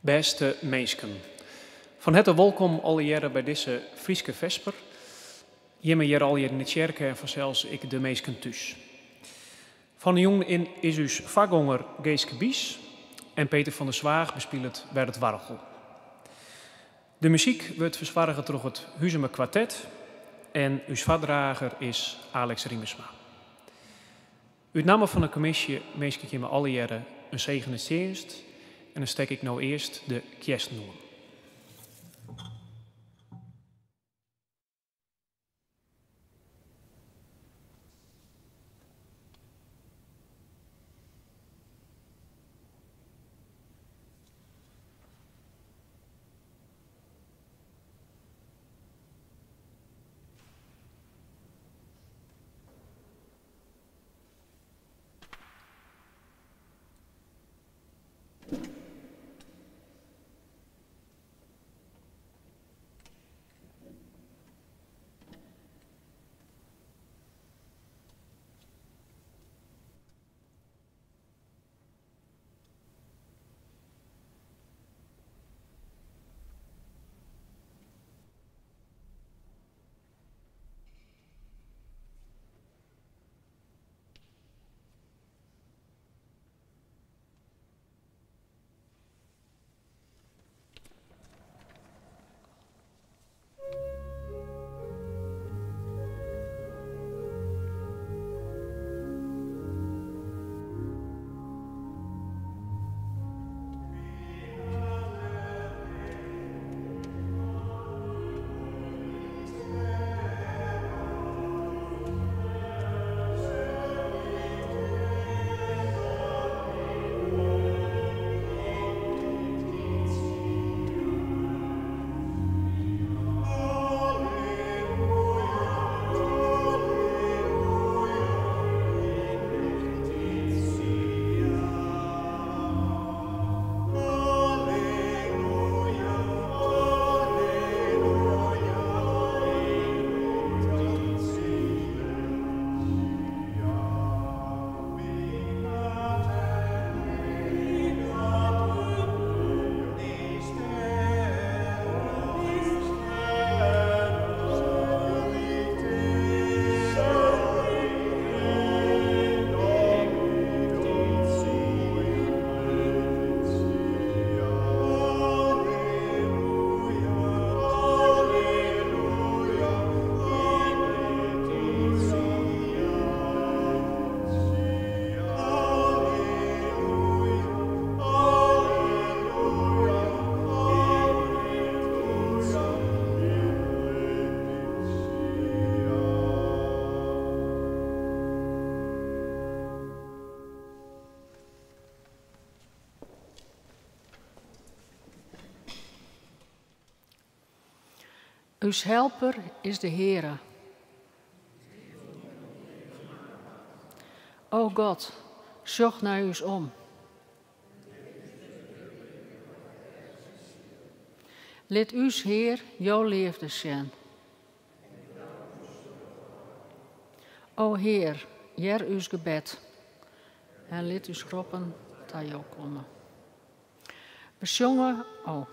Bêste minsken, fan herte wolkom allegearre by dizze Fryske Fesper. Jimme hjir allegear yn de tsjerke en fansels ek de minsken thús. Fan 'e jûn in is ús foargonger Geeske Bies en Peter van der Zwaag bespilet wer it oargel. De muzyk wurdt fersoarge troch it Huzumer Kwartet en ús foardrager is Alex Riemersma. Ut namme fan de kommisje winskje ik jimme allegearre in segene tsjinst en dan stek ik no earst de kjersten oan. Us helper is de Heare. O God, sjoch nei ús om. Lit ús, Hear, jo leafde sjen. O Hear, hear ús gebed en lit ús roppen ta jo komme. We sjonge, oh.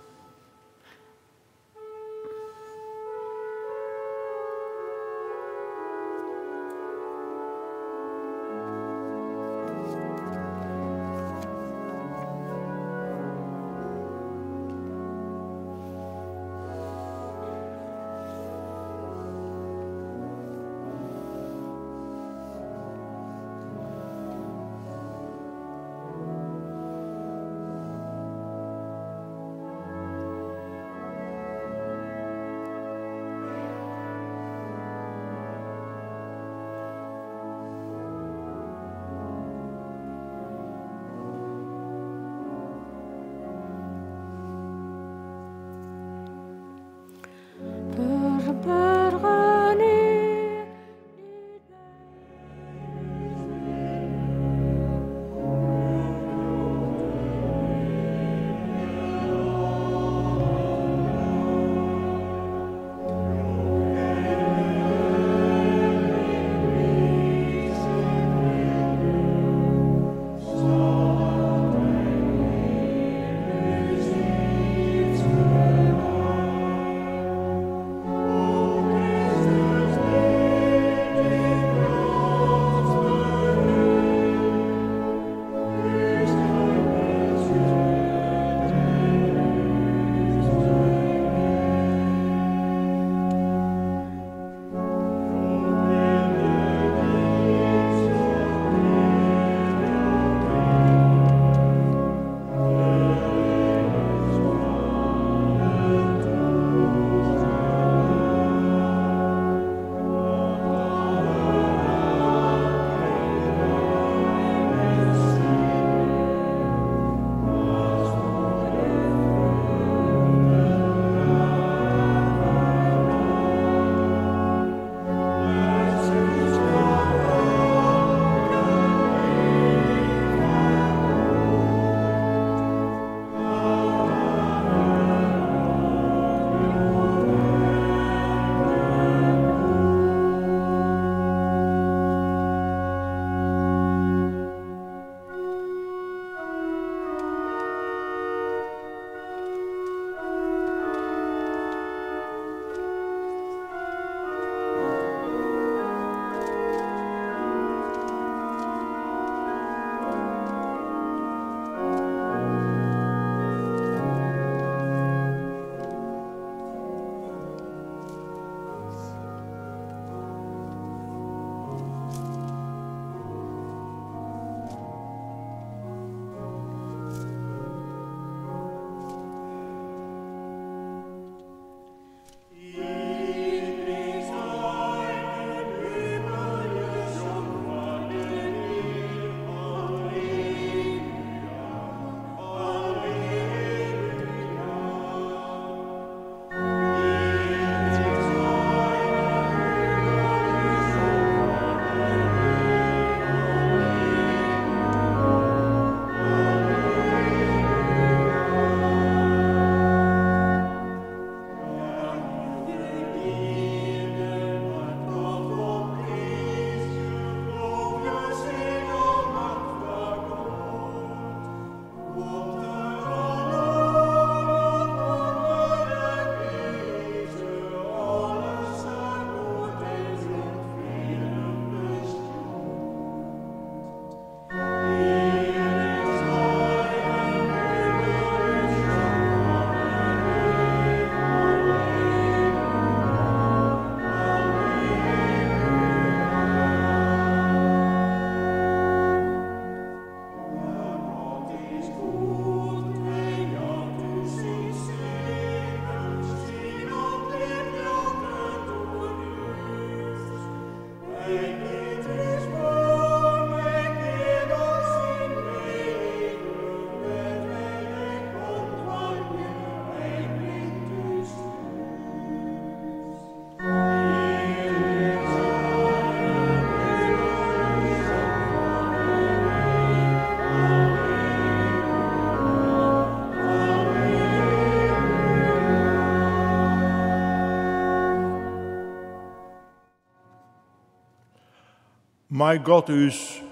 Mei God ús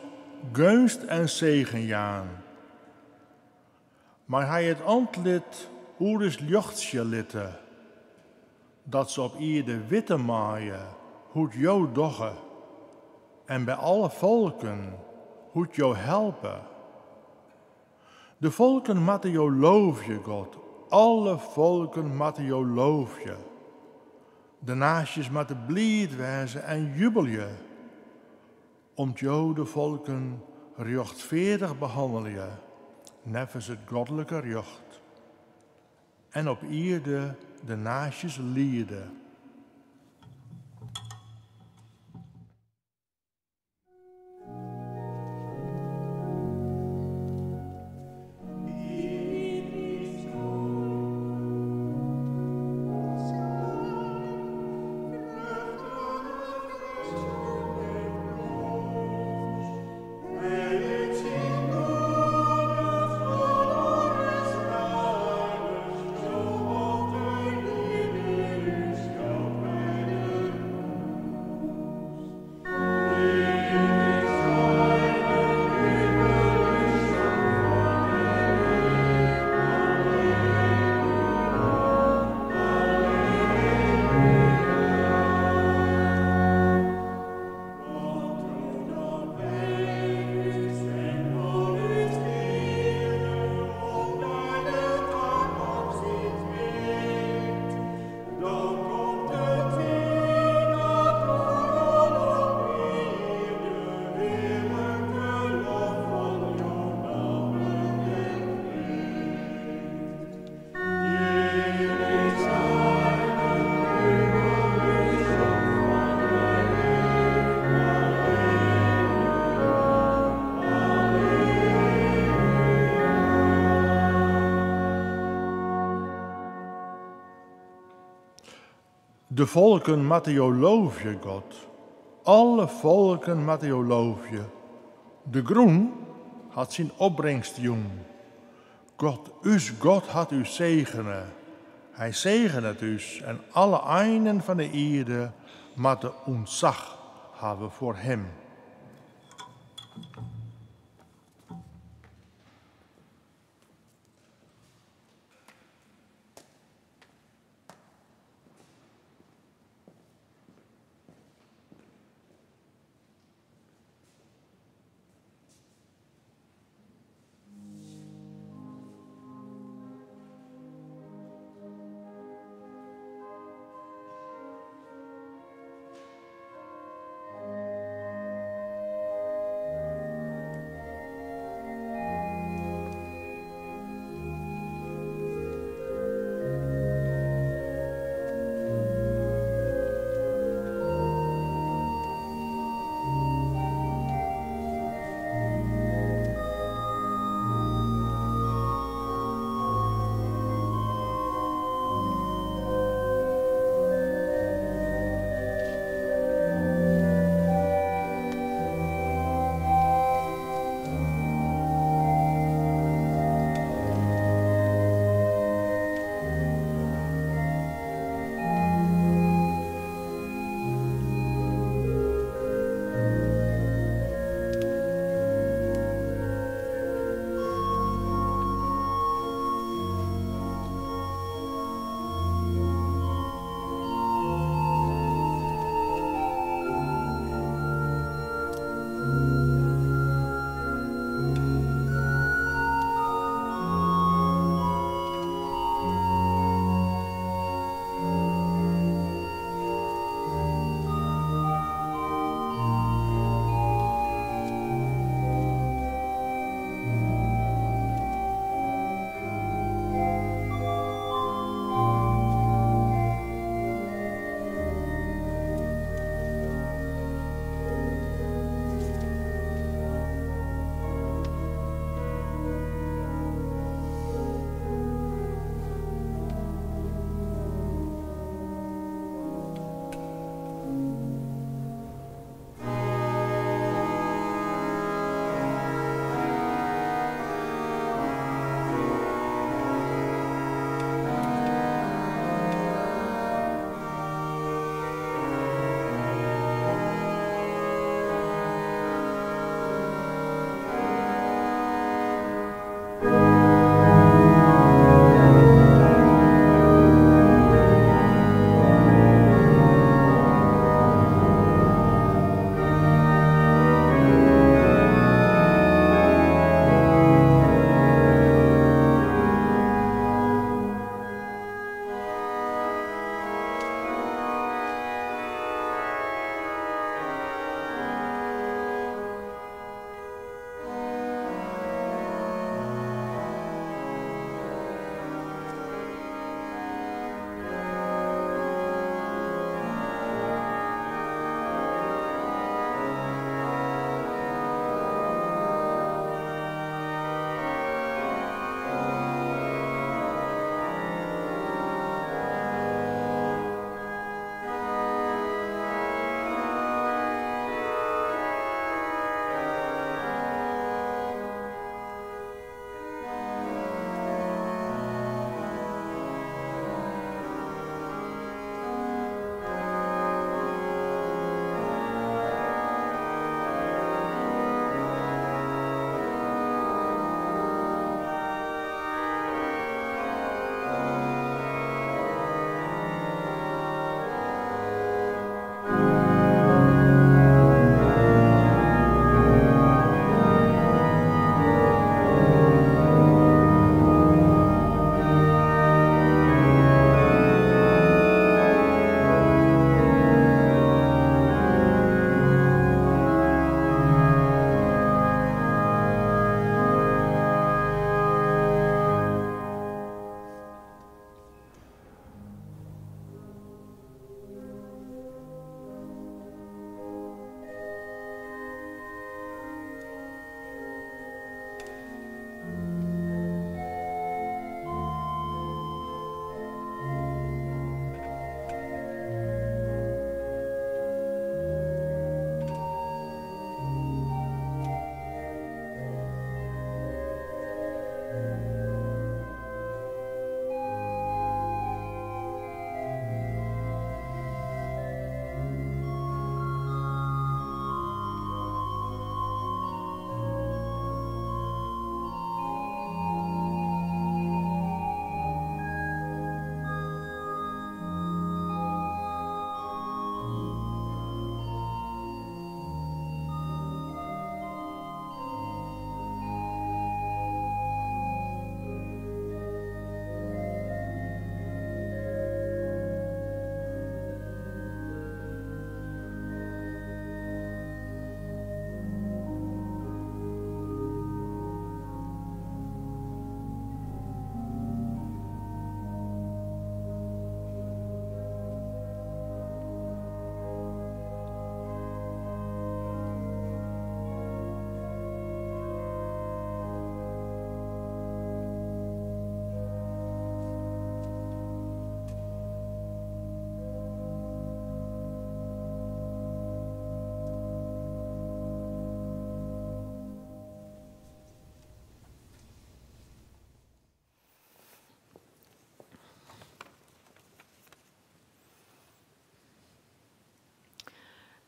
geunst en segen jaan. Mei Hy it antlit oer ús ljochtsje litte, dat se op ierde witte meie hoe't Jo dogge en by alle folken hoe't Jo helpe. De folken moatte Jo loovje, God, alle folken moatte Jo loovje. De naasjes moatte bliid wêze en jubelje, om't Jo de folken rjochtfeardich behannelje neffens it godlike rjocht en op ierde de naasjes liede. De folken moatte Jo loovje, God. Alle folken moatte Jo loovje. De grûn hat syn opbringst jûn. God, ús God hat ús segene. Hy segenet ús en alle einen fan 'e ierde moatte ûntsach hawwe foar Him.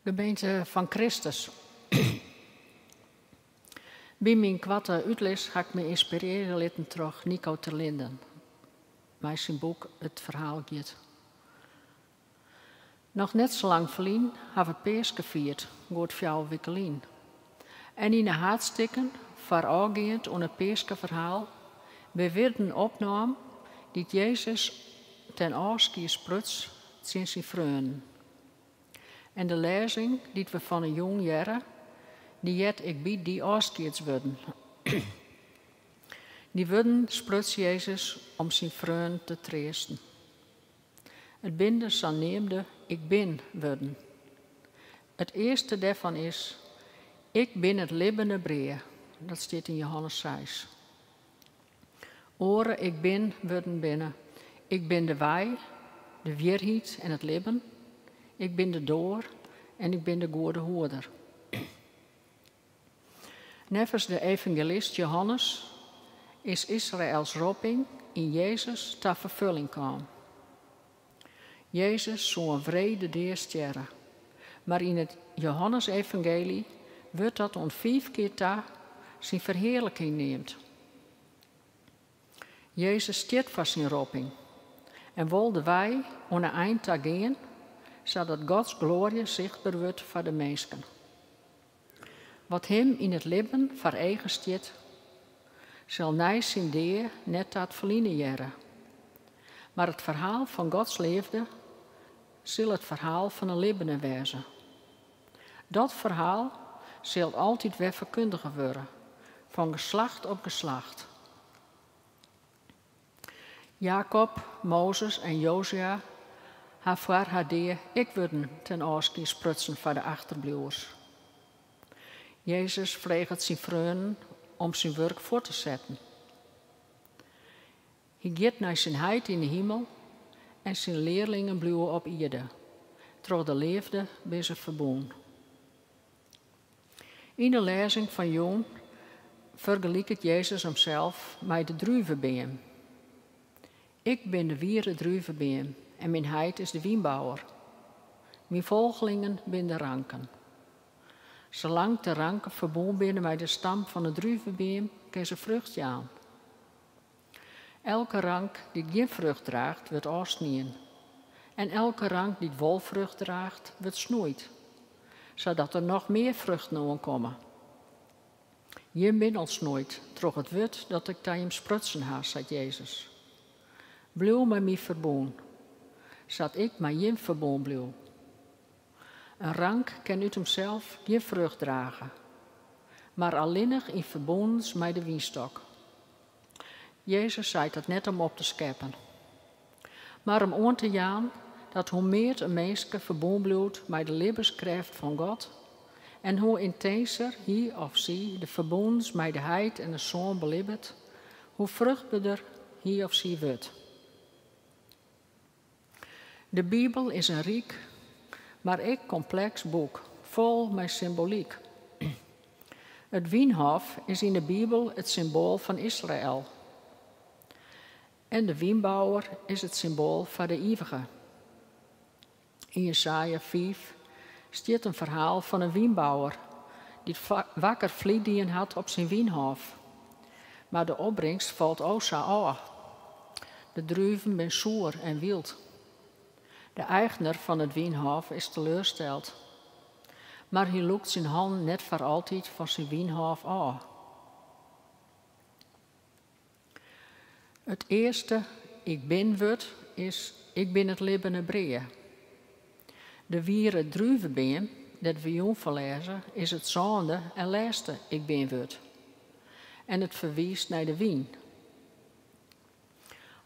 Gemeente fan Kristus. By myn koarte útlis ha ik my ynspirearje litten troch Nico Terlinden mei syn boek It ferhaal giet. Noch net sa lang ferlyn ha we Peaske fierd, goed fjouwer wike lyn. En yn 'e haadstikken foarôfgeand oan it Peaskeferhaal binne wurden opnaam dy't Jezus ten ôfskie spruts tsjin syn freonen. En de lêzing dy't we fan 'e jûn hearre, dy heart ek by dy ôfskiedswurden. Dy wurden spruts Jezus om syn freonen te treasten. It binne de saneamde 'Ik bin'-wurden. It earste dêrfan is, Ik bin it libbene brea. Dat stiet yn Johannes seis. Oare 'Ik bin'-wurden binne, Ik bin de wei, de wierheid en it libben. Ik bin de doar en ik bin de goede hoeder. Neffens de evangelist Johannes is Israels ropping yn Jezus ta ferfulling kaam. Jezus soe in wrede dea stjerre, mar yn it Johannesevangelie wurdt dat oant fiif kear ta syn ferhearliking neamd. Jezus stiet foar syn ropping en wol de wei oan 'e ein ta gean, sadat Gods gloarje sichtber wurdt foar de minsken. Wat him yn it libben foar eagen stiet, sil nei syn dea net ta it ferline hearre. Mar it ferhaal fan Gods leafde sil it ferhaal fan 'e libbene wêze. Dat ferhaal sil altyd wer ferkundige wurde, fan geslacht op geslacht. Jakob, Mozes en Jozua ha foar har dea ek wurden ten ôfskie sprutsen foar de achterbliuwers. Jezus freget syn freonen om syn wurk fuort te setten. Hy giet nei syn heit yn 'e himel en syn learlingen bliuwe op ierde. Troch de leafde binne se ferbûn. Yn de lêzing fan jûn fergeliket Jezus himsels mei de druvebeam. Ik bin de wiere druvebeam en myn heit is de wynbouwer. Myn folgelingen binne de ranken. Salang't de ranken ferbûn binne mei de stam fan 'e druvebeam, kinne se frucht jaan. Elke rank dy't gjin frucht draacht, wurdt ôfsnien. En elke rank dy't wol frucht draacht, wurdt snoeid, sadat der noch mear fruchten oankomme. Jim binne al snoeid troch it wurd dat ik ta jim sprutsen ha, seit Jezus. Bliuw mei my ferbûn, sa't ik mei jim ferbûn bliuw. In rank kin út himsels gjin frucht drage, mar allinnich yn ferbûnens mei de wynstok. Jezus seit dat net om op te skeppen, mar om oan te jaan dat hoe mear in minske ferbûn bliuwt mei de libbenskrêft fan God en hoe yntinser hy of sy de ferbûnens mei de Heit en de Soan belibbet, hoe fruchtberder hy of sy wurdt. De Bibel is in ryk, mar ek kompleks boek, fol mei symbolyk. It wynhôf is yn de Bibel it symboal fan Israel. En de wynbouwer is it symboal foar de ivige. Yn Jesaja 5 stiet in ferhaal fan in wynbouwer dy't wakker flyt dien hat op syn wynhôf. Mar de opbringst falt o sa ôf. De druven binne soer en wyld. De eigner fan it wynhôf is teleursteld. Mar hy lûkt syn hannen net foar altyd fan syn wynhôf ôf. It earste 'Ik bin'-wurd is Ik bin it libbene brea. De wiere druvebeam, dêr't we jûn fan lêze, is it sânde en lêste 'Ik bin'-wurd. En it ferwiist nei de wyn.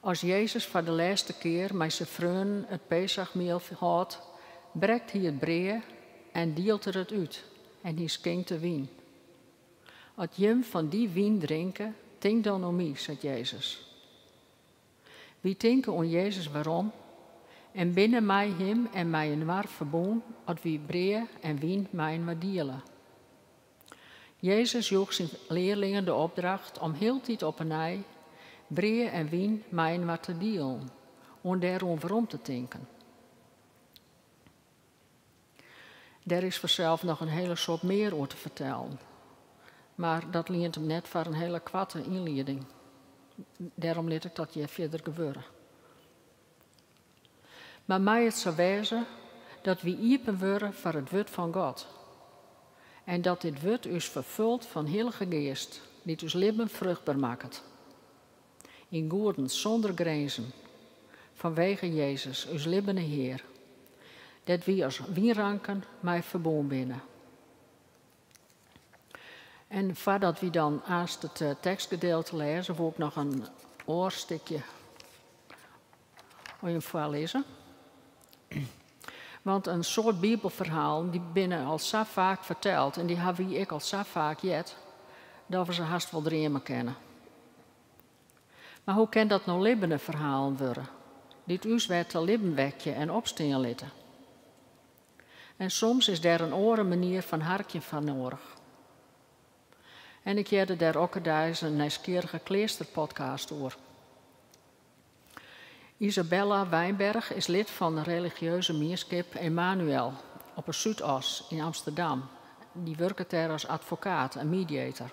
As Jezus foar de lêste kear mei syn freonen it Pesachmiel hâldt, brekt hy it brea en dielt er it út en hy skinkt de wyn. As jim fan dy wyn drinke, tink dan oan my, seit Jezus. Wy tinke oan Jezus werom en binne mei him en mei inoar ferbûn as wy brea en wyn mei-inoar diele. Jezus joech syn learlingen de opdracht om hieltyd op 'e nij brea en wyn mei-inoar te dielen, oan dêroan werom te tinken. Dêr is fansels noch in hiele soad mear oer te fertellen, mar dat lient him net foar in hiele koarte ynlieding. Dêrom lit ik dat hjir fierder gewurde. Mar mei it sa wêze dat wy iepen wurde foar it wurd fan God. En dat dit wurd ús ferfult fan Hillige Geast, dy't ús libben fruchtber makket. Yn goedens sûnder grinzen, fanwege Jezus, ús libbene Hear, dêr't wy as wynranken mei ferbûn binne. En foardat wy dan aanst it eh, tekstgedeelte lêze, wol ik noch in oar stikje oan jim foarlizze. Want in soad bibelferhalen dy binne al sa faak ferteld en dy hawwe wy ek al sa faak heard, dat we se hast wol dreame kinne. Mar hoe kin dat no libbene ferhalen wurde, dy't ús wer ta libben wekje en opstean litte? En soms is dêr in oare manier fan harkjen foar noadich. En ik hearde dêr okkerdeis in nijsgjirrige kleasterpodcast oer. Isabella Wijnberg is lid fan de religieuze mienskip Emmanuel op 'e Súdas yn Amsterdam. Dy wurket dêr as advokaat en mediator.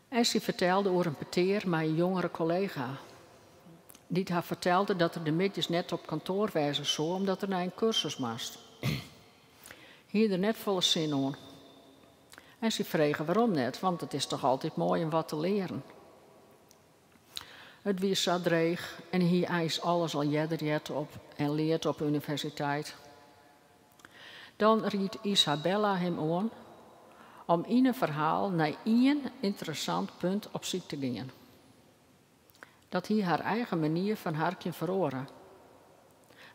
En sy fertelde oer in petear mei in jongere kollega, dy't har fertelde dat er de middeis net op kantoar wêze soe omdat er nei in kursus moast. Hie der net folle sin oan. En sy frege wêrom net, want it is toch altyd moai om wat te learen. It wie sa dreech en hy hie eins alles al earder heard op en leard op 'e universiteit. Dan riedt Isabella him oan om yn in ferhaal nei ien ynteressant punt op syk te gean. Dat hie har eigen manier fan harkjen feroare.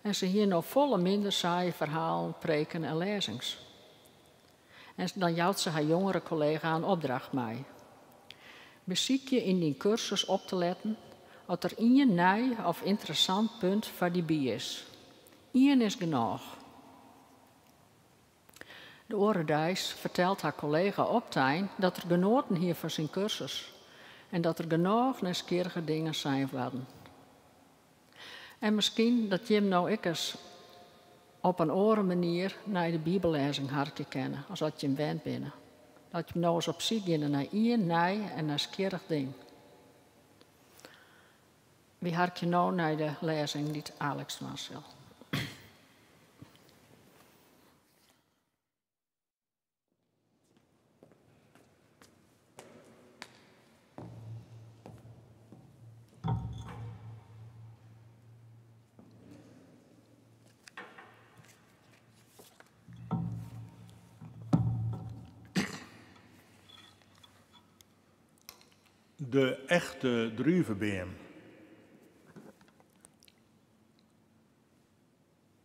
En se hie no folle minder saaie ferhalen, preken en lêzings. En dan jout se har jongere kollega in opdracht mei. Besykje yn dyn kursus op te letten oft der ien nij of ynteressant punt foar dy by is. Ien is genôch. De oare deis fertelt har kollega optein dat er genoaten hie fan syn kursus en dat der genôch nijsgjirrige dingen sein waarden. En miskien dat jim no ek ris op in oare manier nei de bibellêzing harkje kinne as at jim wend binne. Dat jim no ris op syk geane nei ien nij en nijsgjirrich ding. Wy harkje no nei de lêzing dy't Alex dwaan sil. De echte druvebeam.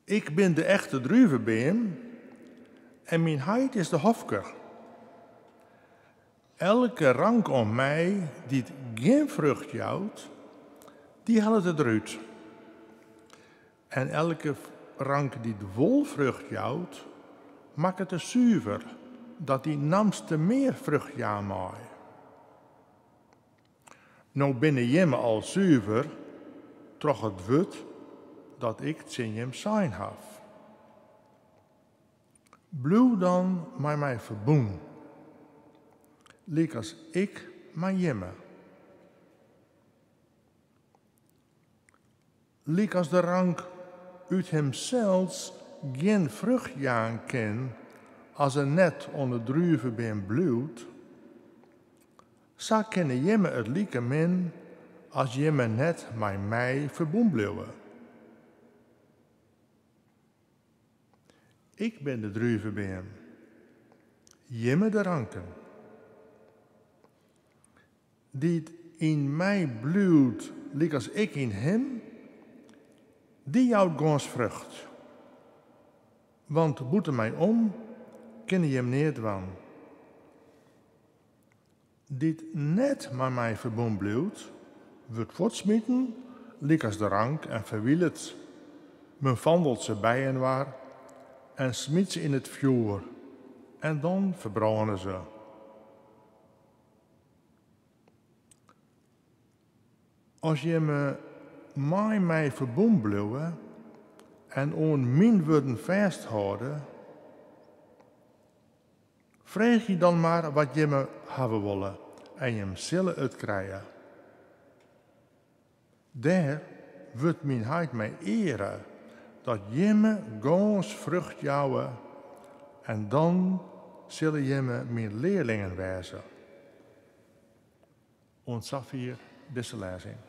Ik bin de echte druvebeam en myn heit is de hofker. Elke rank oan my dy't gjin frucht jout, dy hellet er derút. En elke rank dy't wol frucht jout, makket er suver, dat dy namste mear frucht jaan mei. No binne jimme al suver troch it wurd dat ik tsjin jim sein haw. Bliuw dan mei my ferbûn, lykas ik mei jimme. Lykas de rank út himsels gjin frucht jaan kin as er net oan 'e druvebeam bliuwt, sa kinne jimme it likemin as jimme net mei my ferbûn bliuwe. Ik bin de druvebeam, jimme de ranken. Dy't yn my bliuwt lykas ik yn him, dy jout gâns frucht. Want bûten my om kinne jim neat dwaan. Dy't net mei my ferbûn bliuwt, wurdt fuortsmiten lykas de rank en ferwilet. Men fandelt se byinoar en smyt se yn it fjoer en dan ferbrâne se. As jimme mei my ferbûn bliuwe en oan myn wurden fêsthâlde, freegje dan mar wat jimme hawwe wolle en jim sille it krije. Dêr wurdt myn Heit mei eare, dat jimme gâns frucht jouwe en dan sille jimme myn learlingen wêze. Oant safier dizze lêzing.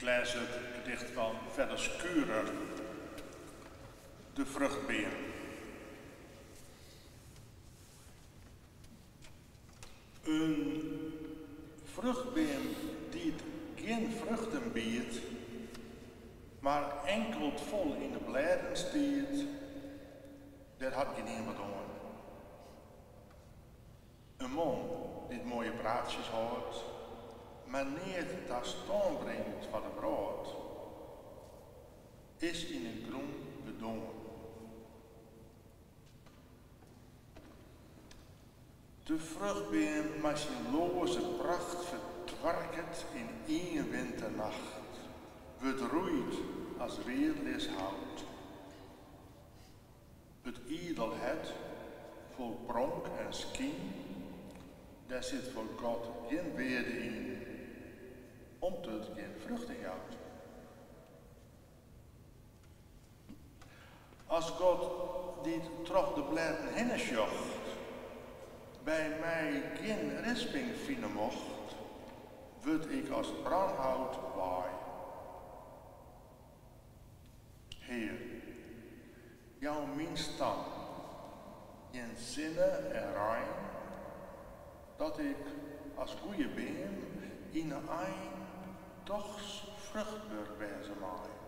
Ik lês it gedicht fan Fedde Schurer, De vruchtbeam. In fruchtbeam dy't gjin fruchten biedt, mar inkeld fol yn de blêden stiet, dêr hat gjinien wat oan. In man dy't moaie praatsjes hâldt, mar neat ta stân bringt foar de wrâld, is yn 'e grûn bedoarn. De fruchtbeam mei syn loaze pracht fertwarket yn ien winternacht, wurdt roeid as weardleas hout. It idel hert, fol pronk en skyn, dêr sit foar God gjin wearde yn, om't it gjin fruchten jout. As God dy't troch de blêden hinne sjocht, by my gjin risping fine mocht, wurd ik as brânhout wei. Hear, jou myn stam gjin sinne en rein, dat ik as goeie beam yn 'e ein dochs fruchtber wêze mei.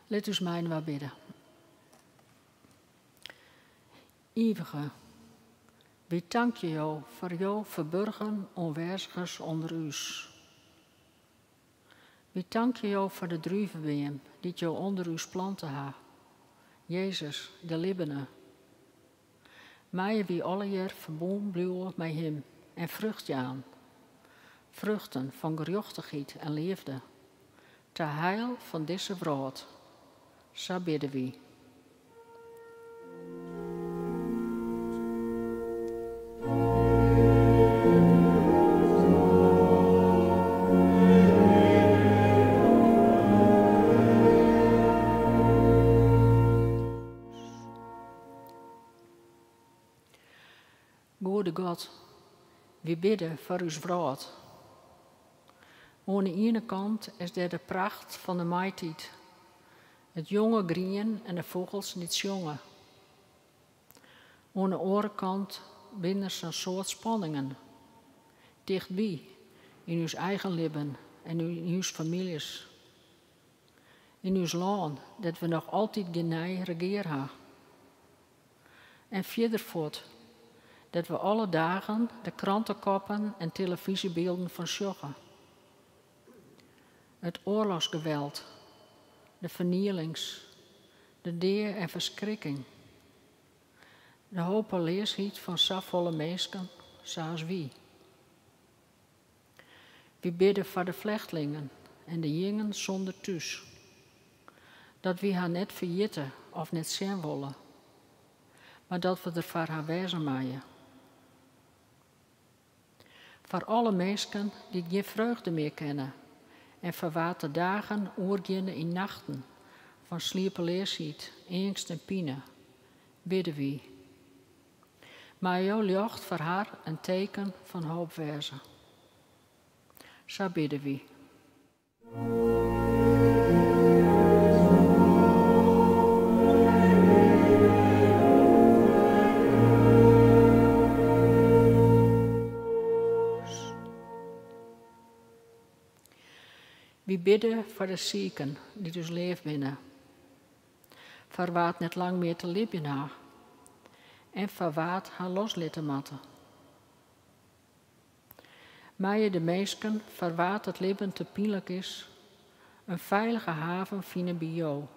Lit ús mei-inoar bidde. Ivige, wy tankje Jo foar jo ferburgen oanwêzigens ûnder ús. Wy tankje Jo foar de druvebeam dy't Jo ûnder ús plante ha, Jezus, de libbene. Meie wy allegear ferbûn bliuwe mei Him en frucht jaan, fruchten fan gerjochtichheid en leafde, ta heil fan dizze wrâld. Sa bidde wy. Goede God, wy bidde foar ús wrâld. Oan de iene kant is dêr de pracht fan de maitiid, it jonge grien en de fûgels dy't sjonge. Oan de oare kant binne der sa'n soad spanningen. Tichtby, yn ús eigen libben en yn ús famyljes. Yn ús lân, dêr't we noch altyd gjin nij regear ha. En fierder fuort, dêr't we alle dagen de krantekoppen en telefyzjebylden fan sjogge. It oarlochsgeweld, de fernielings, de dea en ferskrikking. De hopeleasheid fan safolle minsken sa as wy. Wy bidde foar de flechtlingen en de jingen sûnder thús. Dat wy har net ferjitte of net sjen wolle, mar dat we der foar har wêze meie. Foar alle minsken dy't gjin freugde mear kenne en foar wa't de dagen oergeane yn nachten fan sliepeleasheid, eangst en pine, bidde wy. Mei jo ljocht foar har in teken fan hoop wêze. Sa bidde wy. Wy bidde foar de siken dy't ús leaf binne, foar wa't net lang mear te libjen ha en foar wa't har loslitte moatte. Meie de minsken foar wa't it libben te pynlik is, in feilige haven fine by Jo.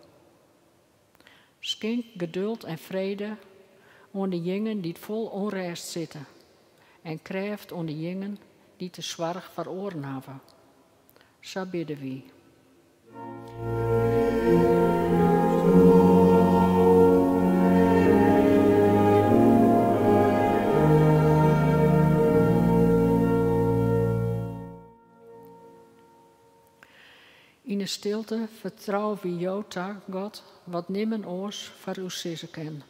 Skink geduld en frede oan de jingen dy't fol ûnrêst sitte en krêft oan de jingen dy't de soarch foar oaren hawwe. Sa bidde wy. Yn 'e stilte fertrouwe wy Jo ta, God, wat nimmen oars foar ús sizze kin.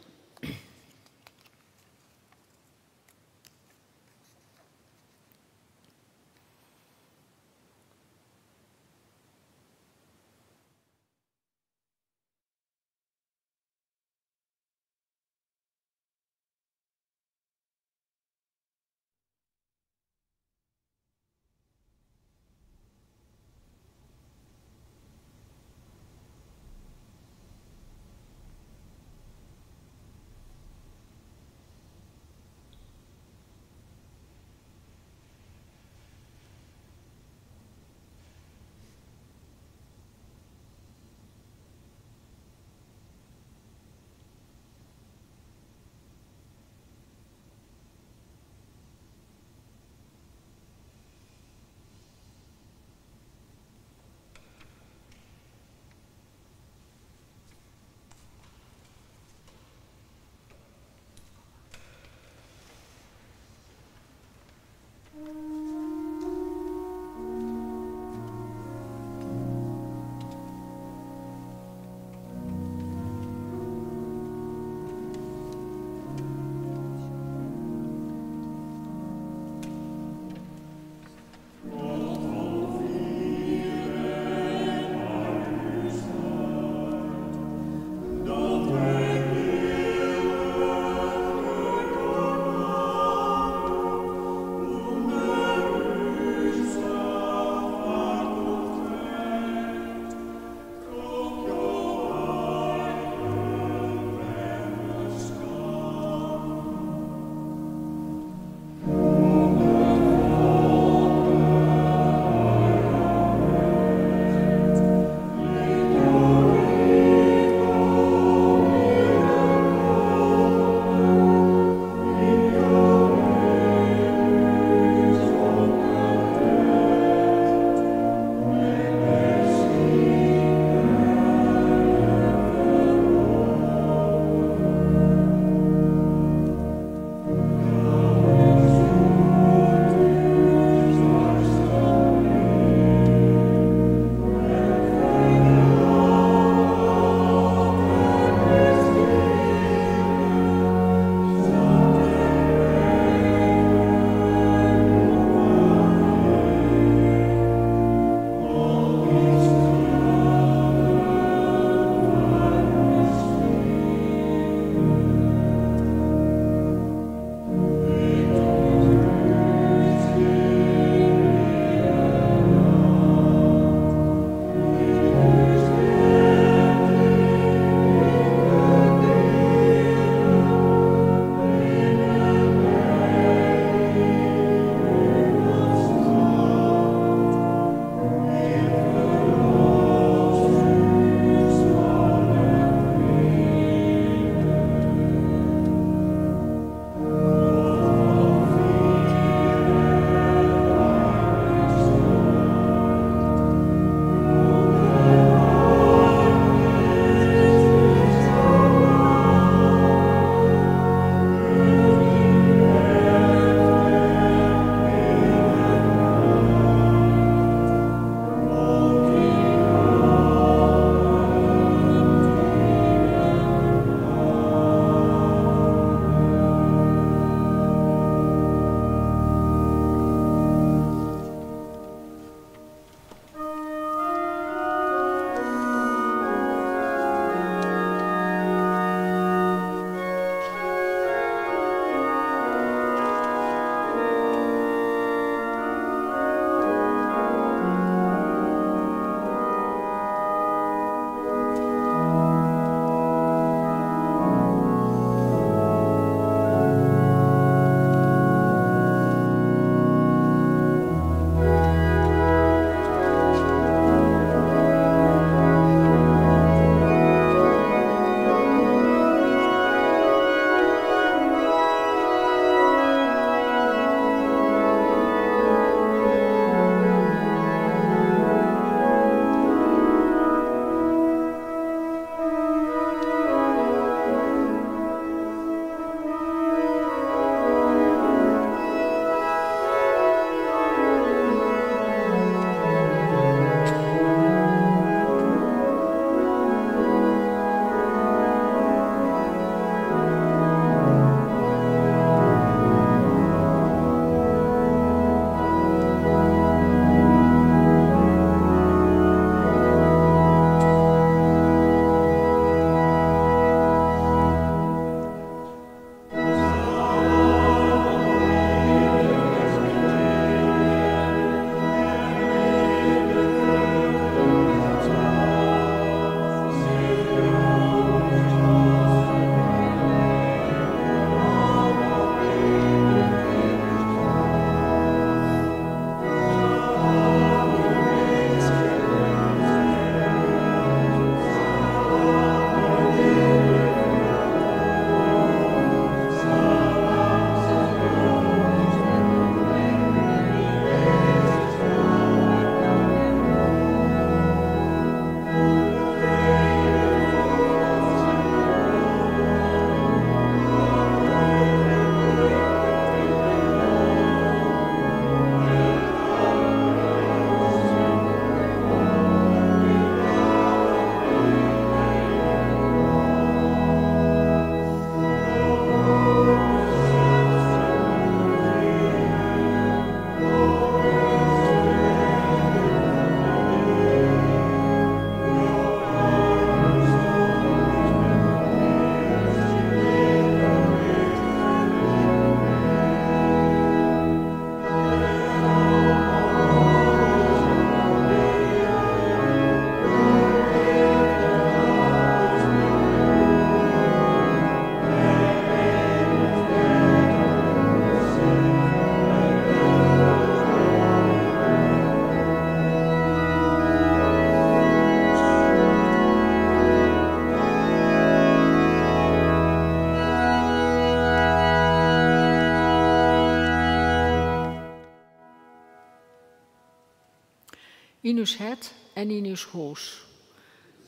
Yn ús hert en yn ús hûs.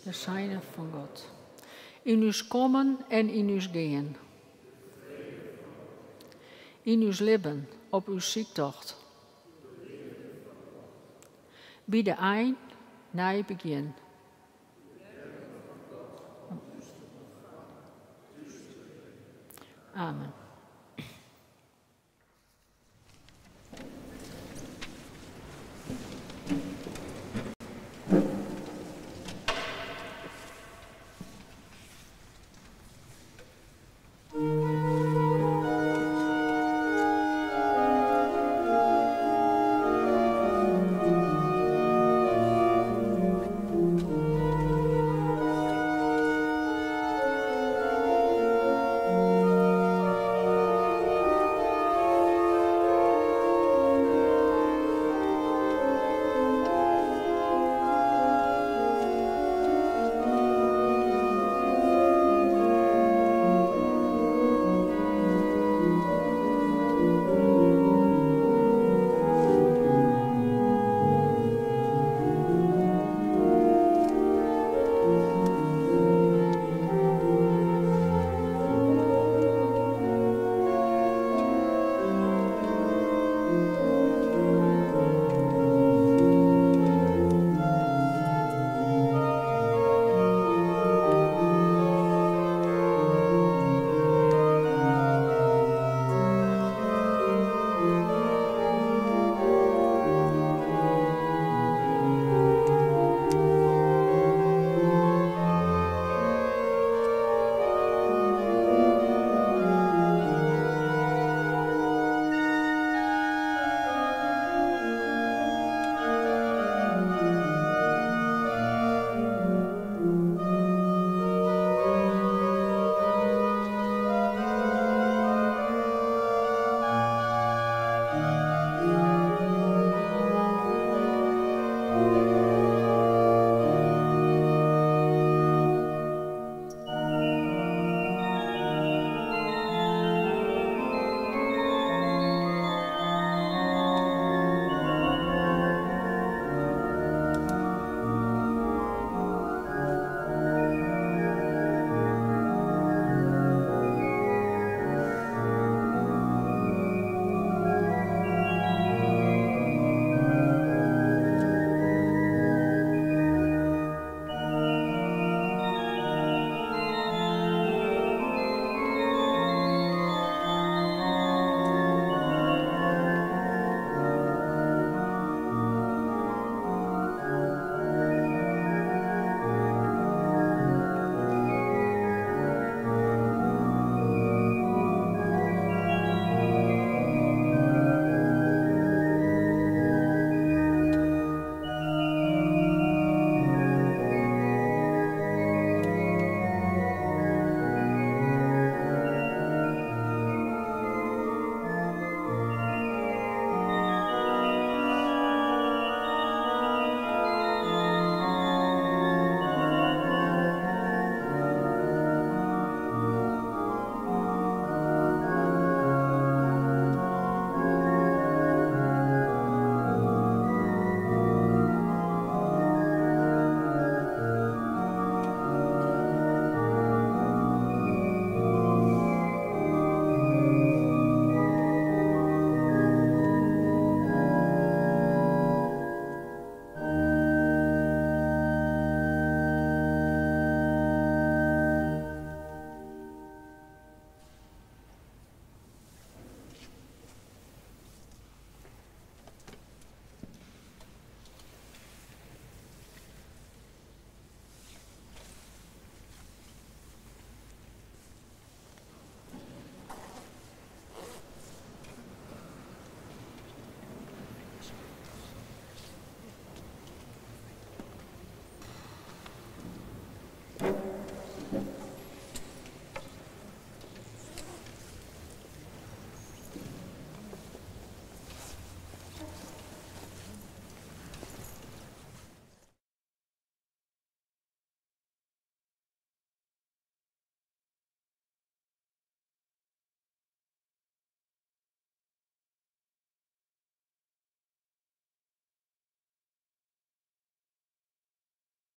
De seine fan God. Yn ús kommen en yn ús gean. Yn ús libben, op ús syktocht. By de ein, nij begjin. Amen.